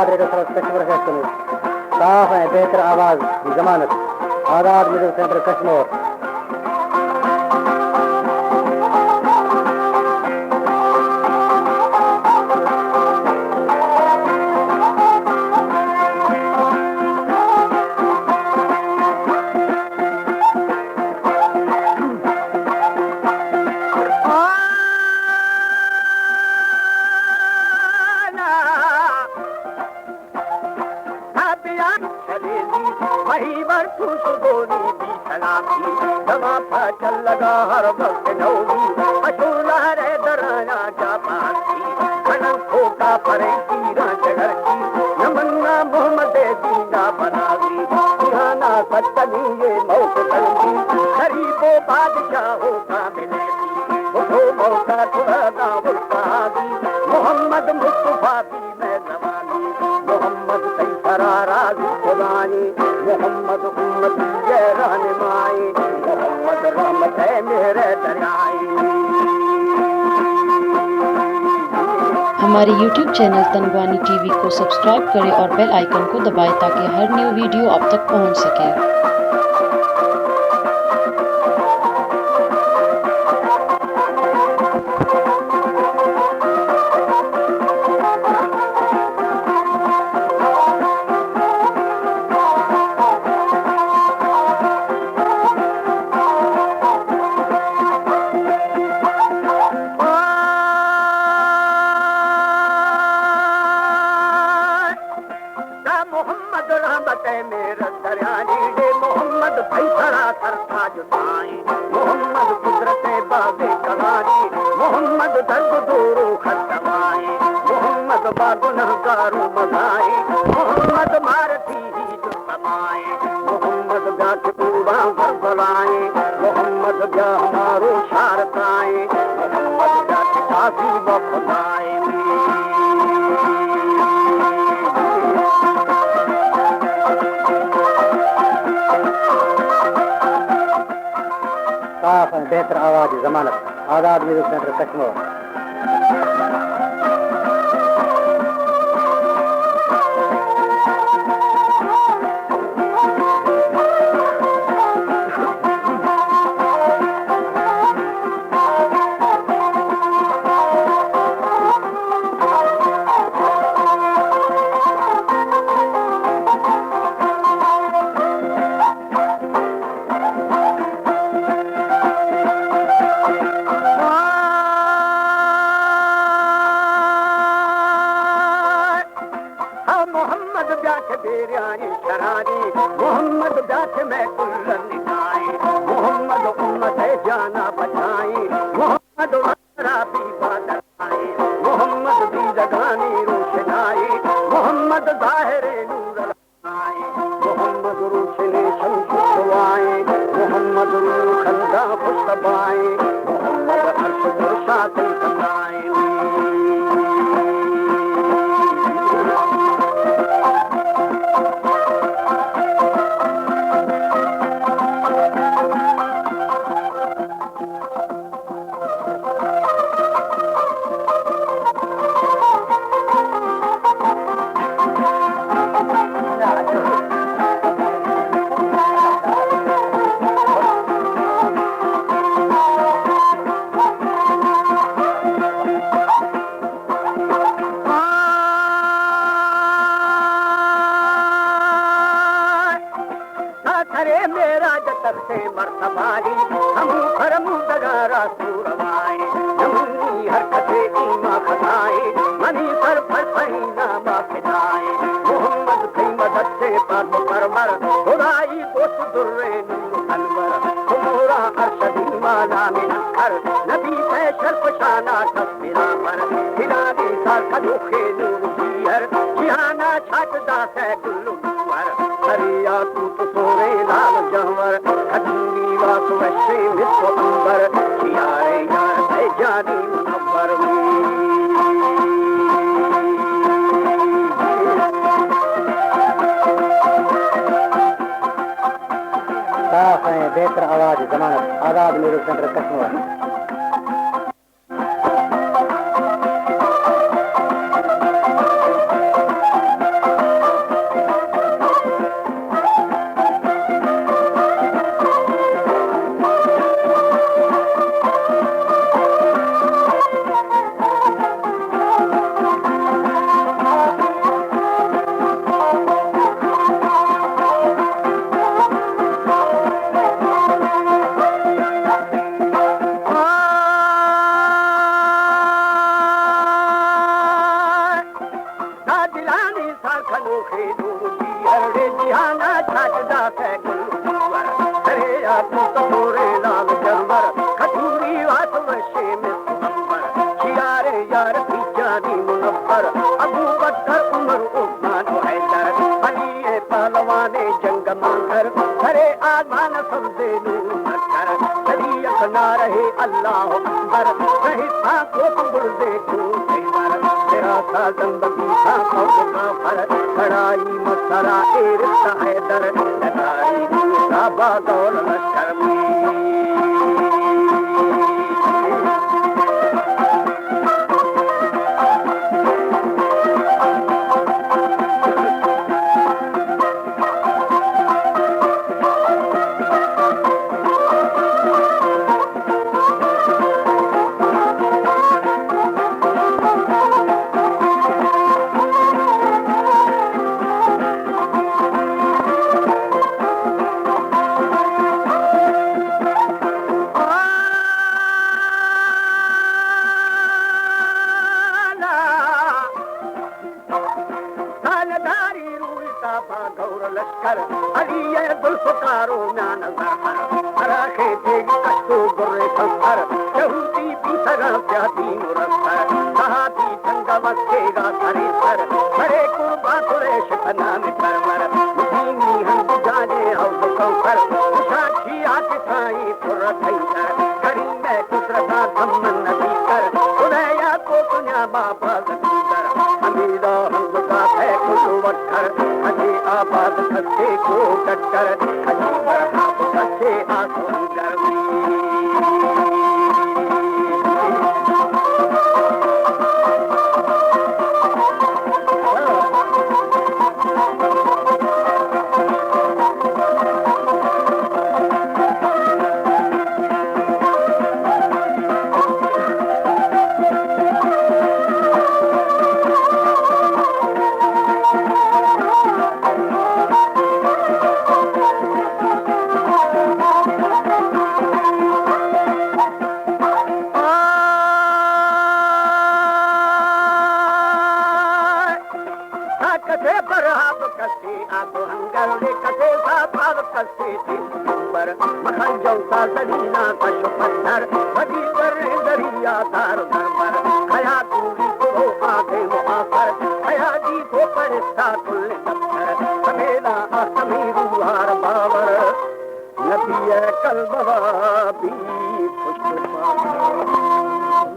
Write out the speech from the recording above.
Radio service Kashmore ءَ گوش کنیت۔ صاف ءُ بہتر آواز ضمانت، آزاد میوزک سینٹر کشمور۔ مہی بر تو سگونی بی سلامی، دما پاچل لگا ہر وقت نومی، اشولا رے درانا جا پاسی، کھنن کھوکا پرے تیرا جگر کی، نمنا محمد دینا بناوی، جہانا ستنی یہ موت بندی، غریب و بادشاہ ہو کامل، وہ موقع تھوڑا نہ ہوتا، محمد مصطفیٰ میں زمانی، محمد تئی سرا راضی خدائی، محمد امتی ءِ رہنمائی، محمد رحمت ءِ مہر ءِ دریائی۔ ہمارے یوٹیوب چینل تنگوانی ٹی وی کو سبسکرائب کریں اور بیل آئیکن کو دبائیں تاکہ ہر نیو ویڈیو آپ تک پہنچ سکے۔ محمد رحمت ءِ مہر ءِ دریانی ڈے، محمد پئی سرا سر تاج دائیں، محمد قدرت ءِ باغ کمانی، محمد درد دور و خط دمائیں، محمد با گنہگار و مزائیں، محمد مارتی ہی جو سمائیں، محمد بیا کہ پورا بربلائیں، محمد بیا ہمارو شارتائیں، محمد بیا کہ کافی وفدائیں۔ صاف ءُ بہتر آواز ضمانت، آزاد میوزک سینٹر کشمور۔ ہاں محمد بیا کہ بیریانی شرانی، محمد بیا کہ میں کلن نکائی، محمد امت ءِ جانا بچائی، محمد وسرا بی بادل آئی، محمد دیدگانی روشنائی، محمد ظاہر نور محمد روشن شمس شوائیں، محمد روح خنداں خوش طبائیں، محمد عرش فرشا تئی سنائیں۔ تا سرے معراج تخت مرتباری، ہمو فرمودگاں راست و روائیں۔ نمونی ہر کسے ایما خطائیں، منی سر پر پری ناما فدائیں۔ محمد تئی مدد سے پاک پرور، خدائی دوست درے نور انور۔ تمورا ارشد ایمانا منکر، نبی سے شرف شانا کس برابر۔ ہلالی سر کدوخے نور دیئر، جہانا چھاٹ داسے گل و گوہر۔ سریا تو تو سورے لال جانور، کدوری واس وشے مس و امبر، چیارے یار اے جانی منور۔ صاف ءُ بہتر آواز ضمانت، آزاد میوزک سینٹر کشمور۔ آنا چاچ دات ءَ گل ءُ سور، درے ءَ بوت پوریں لال جمبر، کتوری وات وشیں مس ءُ عنبر، شیاریں یار تیجانی منور، ابوبکر، عمر، عثمان ءُ حیدر، علی ءِ پہلوانیں جنگ ءِ مانکر، سرے آزمان ءَ سبزیں نور مکر، سری یک نعرہ اللہ اکبر، سہستاں کوپ برزے چون سیور، سرا سازند بیتاں فوج کافر، کڑائی مسرا ایرت حیدر، نداری دوستا با دور لشکر بی۔ سالداری روی تا پا گور لشکر، علی ذوالفقار و میان زرخر، ہرا خیتے کشت و گر سنسر، یہودی بی سرا سیادین و رستر، صحابی تنگ وقتے گا سرے سر، سرے قربان قریش پنام پرور، مدینی ہم جانے او کوثر، شاکی آتے سائیں پر تھیسر، کریم قدرتا سمن نبی کر، خدایا کو دنیا ما باز دیگر، ہمیدا ہم زکات ہے کل وکر، کجے آباد کسے کو ٹکر، کجے برہاب کسے آسو اندر۔ آ کسے برہاب کسے آب و انگل، کسے ساپ آب کسے تیز پر، مخل جو تا زمیناں کش و پتھر، ودی در دریا دار و دربر، کیا دوری تو آتے و آخر، کیا جی تو پرستا کل دفتر، ہمیلا آسمی روحار باور، نبی قلب وابی پشت پاور۔